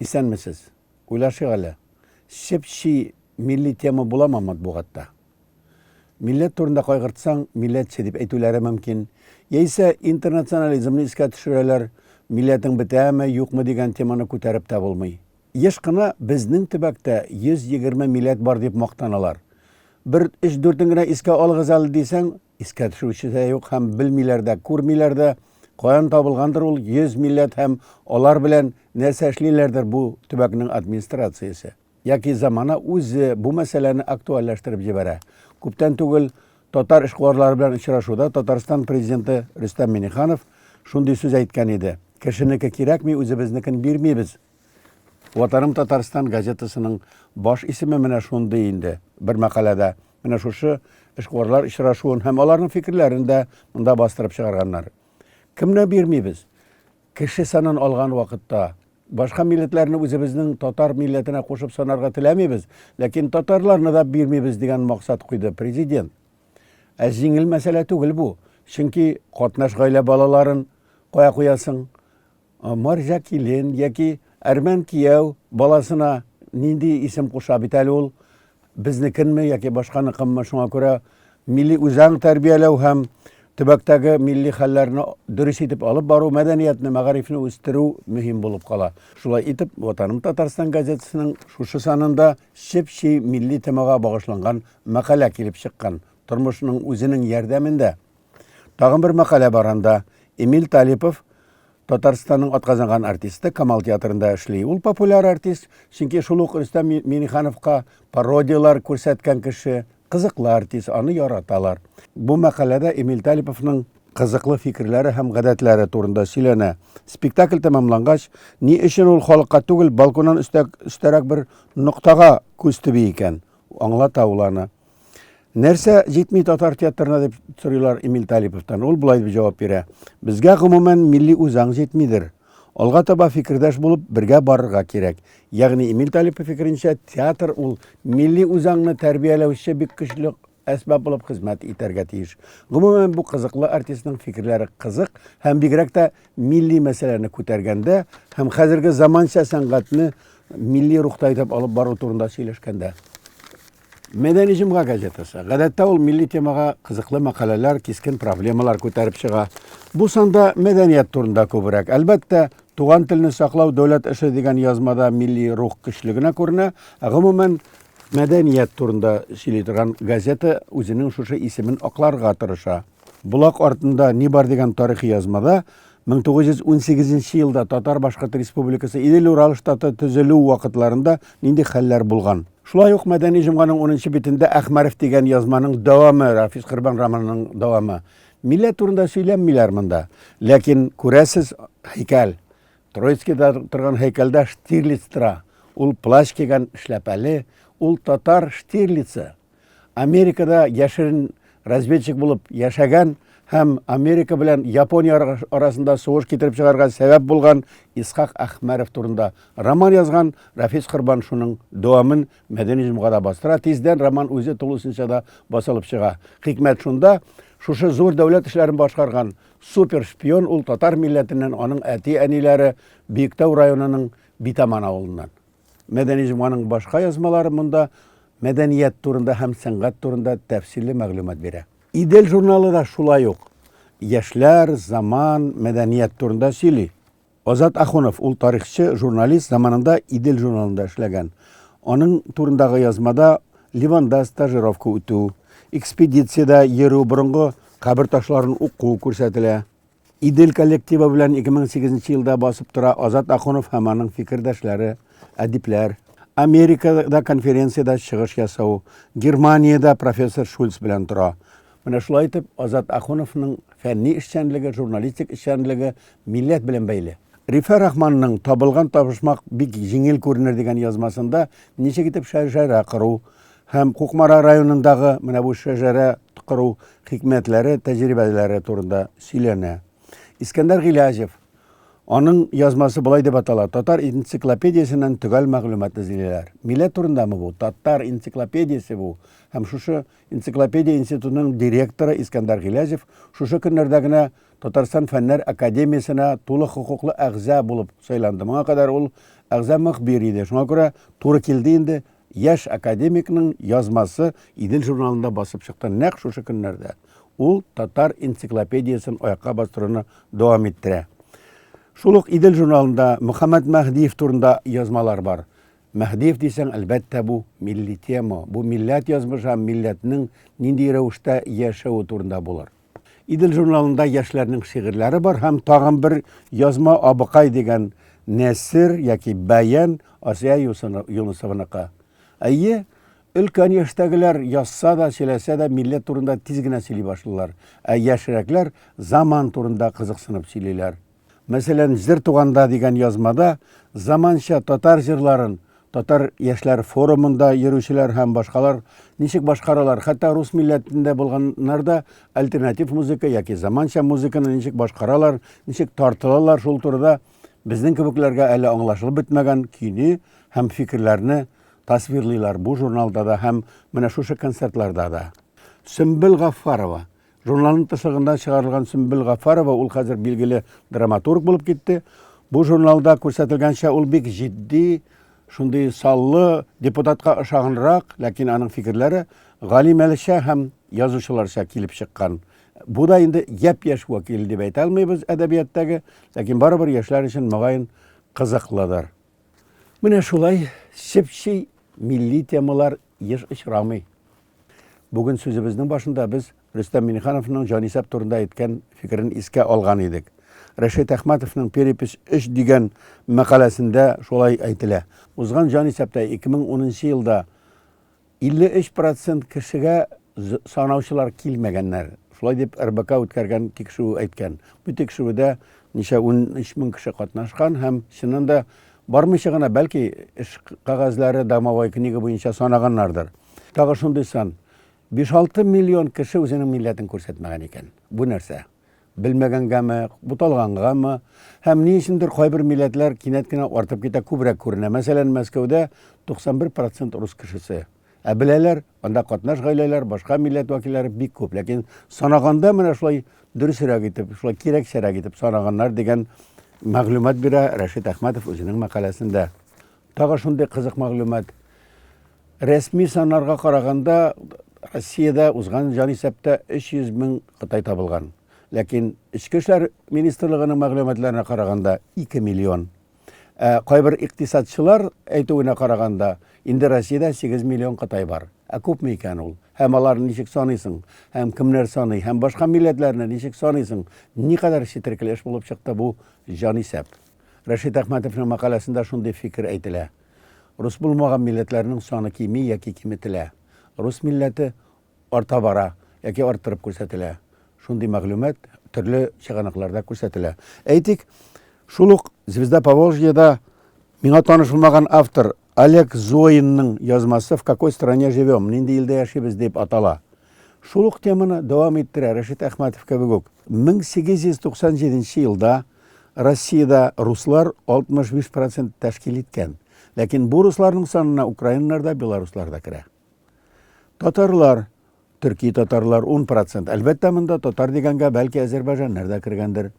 Исәнмесез. Уйлашыйк әле. Чеп-чи милли тема буламы матбугатта? Милләт турында кайгыртсаң, милләтче дип әйтүләре мөмкин. Яисә интернационализмны искә төшерәләр, милләтең бетәме, юкмы дигән теманы күтәреп тә булмый. Еш кына безнең төбәктә 120 милләт бар дип мактаналар. Бер өч-дүртен генә искә алыгыз әле дисәң, искә төшерүче дә юк һәм белмиләр дә, күрмиләр дә, каян табылгандыр ул 100 милләт һәм алар белән нәрсә эшлиләрдер бу төбәкнең администрациясе. Яки замана үзе бу мәсьәләне актуальләштереп җибәрә. Күптән түгел татар эшкуарлары белән очрашуда Татарстан президенты Рөстәм Миңнеханов шундый сүз әйткән иде. Кешенеке кирәкми, үзебезнекен бирмибез. Ватаным Татарстан газетасының баш исеме менә шундый инде. Бер мәкаләдә менә шушы эшкуарлар очрашуын һәм аларның фикерләрен дә монда бастырып чыгарганнар. Кемне бирмибез? Кеше санын алган вакытта башка милләтләрне үзебезнең татар милләтенә кушып санарга теләмибез, ләкин татарларны да бирмибез дигән максат куйды президент. Ә җиңел мәсьәлә түгел бу. Чөнки катнаш гаилә балаларын кая куясың? Марҗа килен яки әрмән кияү баласына нинди исем куша бит әле ул? Безнекенме яки башканыкынмы? Шуңа күрә милли үзаң тәрбияләү һәм төбәктәге милли хәлләрне дөрес итеп алып бару, мәдәниятне, мәгарифне үстерү мөһим булып кала. Шулай итеп, Ватаным Татарстан газетасының шушы санында чеп-чи милли темага багышланган мәкалә килеп чыккан. Тормышның үзенең ярдәмендә. Тагын бер мәкалә бар анда. Эмиль Талипов Татарстанның атказанган артисты Камал театрында эшли. Ул популяр артист, чөнки шул ук Рөстәм Миңнехановка пародияләр күрсәткән кеше, кызыклы артист, аны яраталар. Бу мәкаләдә Эмиль Талиповның кызыклы фикерләре һәм гадәтләре турында сөйләнә. Спектакль тәмамлангач, ни өчен ул халыкка түгел, балконнан өстәрәк бер ноктага күз төби икән? Аңлата ул аны. Нәрсә җитми татар театрына дип сорыйлар Эмиль Талиповтан. Ул болай дип җавап бирә. Безгә гомумән милли үзаң җитмидер. Алга таба фикердәш булып бергә барырга кирәк. Ягъни Эмиль Талипов фикеренчә, театр ул милли үзаңны тәрбияләүче бик көчле әсбап булып хезмәт итәргә тиеш. Гомумән бу кызыклы артистның фикерләре кызык һәм бигрәк тә милли мәсьәләне күтәргәндә һәм хәзерге заманча сәнгатьне милли рухта итеп алып бару турында сөйләшкәндә. Мәдәни җомга газетасы. Гадәттә ул милли темага кызыклы мәкаләләр, кискен проблемалар күтәреп чыга. Бу санда мәдәният турында күбрәк. Әлбәттә, туган телне саклау дәүләт эше дигән язмада милли рух көчле генә күренә. Ә гомумән, мәдәният турында сөйли торган газета үзенең шушы исемен акларга тырыша. Болак артында ни бар дигән тарихи язмада 1918 елда Татар-Башкорт Республикасы Идел-Урал штаты төзелү вакытларында нинди хәлләр булган. Шулай ук Мәдәни җомганың 10 битендә Әхмәров дигән язманың дәвамы, Рафис Корбан романының дәвамы. Милләт турында сөйләнмиләр монда. Ләкин күрәсез, һәйкәл. Троицкийда торган һәйкәлдә Штирлиц тора. Ул плащ кигән, эшләпәле. Ул татар Штирлицы. Америкада яшерен разведчик булып яшәгән һәм Америка белән Япония арасында сугыш китереп чыгарга сәбәп булган Исхак Әхмәров турында роман язган Рафис Корбан шуның дәвамын Мәдәни җомгада бастыра. Тиздән роман үзе тулысынча да басылып чыга. Хикмәт шунда, шушы зур дәүләт эшләрен башкарган супер шпион ул татар милләтеннән, аның әти-әниләре Биектау районының Битаман авылыннан. Мәдәни җомганың башка язмалары монда мәдәният турында һәм сәнгать турында тәфсилле мәгълүмат бирә. Идел журналы да шулай ук яшьләр, заман, мәдәният турында сөйли. Азат Ахунов, ул тарихчы, журналист, заманында Идел журналында эшләгән. Аның турындагы язмада Ливанда стажировка үтү, экспедициядә йөрү, борынгы кабер ташларын уку күрсәтелә. Идел коллективы белән 2008 елда басып тора Азат Ахунов һәм аның фикердәшләре, әдипләр. Америкада конференциядә чыгыш ясау, Германиядә профессор Шульц белән тора. Менә шулай итеп Азат Ахуновның фәнни эшчәнлеге, журналистик эшчәнлеге милләт белән бәйле. Рифә Рахманның Табылган табышмак бик җиңел күренер дигән язмасында ничек итеп шәҗәрә кору һәм Кукмара районындагы менә бу шәҗәрә кору хикмәтләре, тәҗрибәләре турында сөйләнә. Искәндәр Гыйләҗев. Аның язмасы болай дип атала, Татар энциклопедиясеннән төгәл мәгълүмат эзлиләр. Милләт турындамы бу? Татар энциклопедиясе бу. Һәм шушы энциклопедия институтының директоры Искәндәр Гыйләҗев шушы көннәрдә генә Татарстан Фәннәр академиясенә тулы хокуклы әгъза булып сайланды. Моңа кадәр ул әгъза мөхбир иде. Шуңа күрә туры килде инде яшь академикның язмасы Идел журналында басып чыкты нәкъ шушы көннәрдә. Ул татар энциклопедиясен аякка бастыруны дәвам иттерә. Шул ук Идел журналында Мөхәммәд Мәһдиев турында язмалар бар. Мәһдиев дисәң, әлбәттә, бу милли тема, бу милләт язмышы һәм милләтнең нинди рәвештә яшәве турында булыр. Идел журналында яшьләрнең шигырьләре бар һәм тагын бер язма Абыкай дигән нәсер яки бәян Асия Юнысованыкы. Әйе, өлкән яшьтәгеләр язса да, сөйләсә дә милләт турында тиз генә сөйли башлыйлар, ә яшьрәкләр заман турында кызыксынып сөйлиләр. Мәсәлән, Җыр туганда дигән язмада заманча татар җырларын татар яшьләр форумында йөрүчеләр һәм башкалар ничек башкаралар, хәтта рус милләтендә булганнар да альтернатив музыка яки заманча музыканы ничек башкаралар, ничек тартылалар, шул турыда безнең кебекләргә әле аңлашылып бетмәгән көйне һәм фикерләрне тасвирлыйлар бу журналда да һәм менә шушы концертларда да. Сөмбел Гаффарова Журналның тышлыгында чыгарылган Сөмбел Гафарова, ул хәзер билгеле драматург булып китте. Бу журналда күрсәтелгәнчә, ул бик җитди, шундый саллы, депутатка ошаганрак, ләкин аның фикерләре галимәлчә һәм язучыларча килеп чыккан. Бу да инде япь-яшь вәкил дип әйтә алмыйбыз әдәбияттагы, ләкин барыбер яшьләр өчен мөгаен кызыклыдыр. Менә шулай чеп-чи милли темалар еш очрамый. Бүген сүзебезнең башында без Рөстәм Миңнехановның җанисәп турында әйткән фикерен искә алган идек. Рәшит Әхмәтовның Перепись 3 дигән мәкаләсендә шулай әйтелә. Узган җанисәптә 2010 елда 53 процент кешегә санаучылар килмәгәннәр. Шулай дип РБК үткәргән тикшерү әйткән. Бу тикшерүдә ничә 13 мең кеше катнашкан һәм чыннан да бармыйча гына бәлки эш кәгазьләре домовой книга буенча санаганнардыр. Тагы шундый сан, 5-6 миллион кеше үзенең милләтен күрсәтмәгән икән. Бу нәрсә? Белмәгәнгәме, буталгангамы? Һәм ни өчендер кайбер милләтләр кинәт кенә артып китә, күбрәк күренә. Мәсәлән, Мәскәүдә 91 процент рус кешесе. Ә беләләр, анда катнаш гаиләләр, башка милләт вәкилләре бик күп. Ләкин санаганда менә шулай дөресрәк итеп, шулай кирәкчәрәк итеп санаганнар дигән мәгълүмат бирә Рәшит Әхмәтов үзенең мәкаләсендә. Тагы шундый кызык мәгълүмат. Рәсми саннарга караганда, Россиядә узган җанисәптә 300 мең кытай табылган. Ләкин Эчке эшләр министрлыгының мәгълүматларына караганда 2 миллион. Ә кайбер икътисадчылар әйтүенә караганда, инде Россиядә 8 миллион кытай бар. Ә күпме икән ул? Һәм аларны ничек саныйсың? Һәм кемнәр саный? Һәм башка милләтләрне ничек саныйсың? Никадәр четерекле эш булып чыкты бу җанисәп. Рәшит Әхмәтовның мәкаләсендә шундый фикер әйтелә. Рус булмаган милләтләрнең саны кими яки киметелә. Рус милләте арта бара яки арттырып күрсәтелә. Шундый мәгълүмат төрле чыганакларда күрсәтелә. Әйтик, шул ук Звезда Поволжьеда миңа таныш булмаган автор Олег Зоинның язмасы В какой стране живем? Нинди илдә яшибез дип атала. Шул ук теманы дәвам иттерә Рәшит Әхмәтов кебек үк. 1897 елда Россиядә руслар 65 процент тәшкил иткән. Ләкин бу русларның санына украиннар да, белоруслар да керә. Татарлар, төрки татарлар 10 процент. Әлбәттә, монда татар дигәнгә бәлки азербайҗаннар да кергәндер.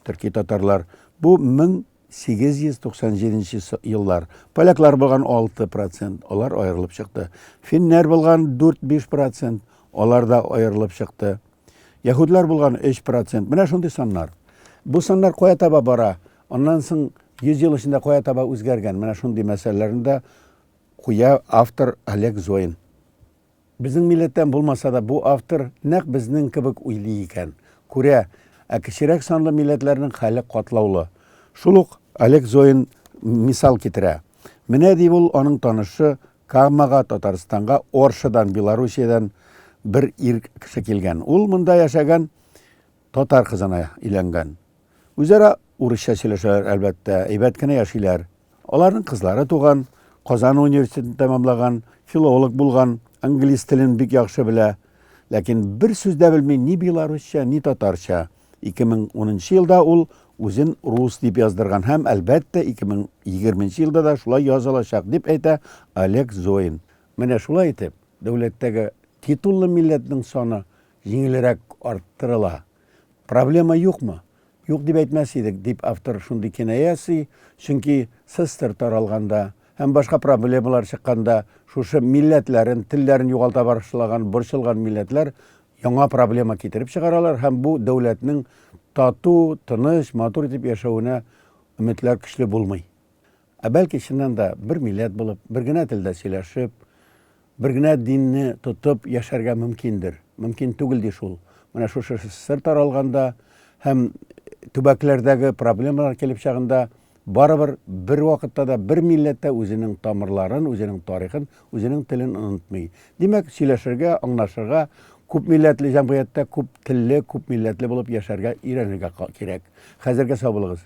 Төрки татарлар. Бу 1897 еллар. Поляклар булган 6 процент, алар аерылып чыкты. Финнәр булган 4-5 процент, алар да аерылып чыкты. Яһүдләр булган 3 процент. Менә шундый саннар. Бу саннар кая таба бара? Аннан соң 100 ел эчендә кая таба үзгәргән? Менә шундый мәсьәләләрне дә куя автор Олег Зоин. Безнең милләттән булмаса да, бу автор нәкъ безнең кебек уйлый икән. Күрә, ә кечерәк санлы милләтләрнең хәле катлаулы. Шул ук Олег Зоин мисал китерә. Менә, ди ул, аның танышы Камага, Татарстанга Оршадан, Белоруссиядән бер ир кеше килгән. Ул монда яшәгән татар кызына өйләнгән. Үзара урысча сөйләшәләр, әлбәттә, әйбәт кенә яшиләр. Аларның кызлары туган, Казан университетын тәмамлаган, филолог булган, англис телен бик яхшы белә. Ләкин бер сүз дә белми ни белорусча, ни татарча. 2010 елда ул үзен рус дип яздырган һәм, әлбәттә, 2020 нче елда да шулай язылачак, дип әйтә Олег Зоин. Менә шулай итеп, дәүләттәге титуллы милләтнең саны җиңелрәк арттырыла. Проблема юкмы? Юк дип әйтмәс идек, дип автор шундый киная ясый, чөнки СССР таралганда һәм башка проблемалар чыкканда шушы милләтләрен, телләрен югалта башлаган, борчылган милләтләр яңа проблема китереп чыгаралар һәм бу дәүләтнең тату, тыныч, матур итеп яшәвенә өметләр көчле булмый. Ә бәлки чыннан да бер милләт булып, бер генә телдә сөйләшеп, бер генә динне тотып яшәргә мөмкиндер. Мөмкин түгел ди шул. Менә шушы сыр таралганда һәм төбәкләрдәге проблемалар килеп чагында барыбер бер вакытта да бер милләт тә үзенең тамырларын, үзенең тарихын, үзенең телен онытмый. Димәк, сөйләшергә, аңлашырга, күп милләтле җәмгыятьтә күп телле, күп милләтле булып яшәргә өйрәнергә кирәк. Хәзергә сау булыгыз.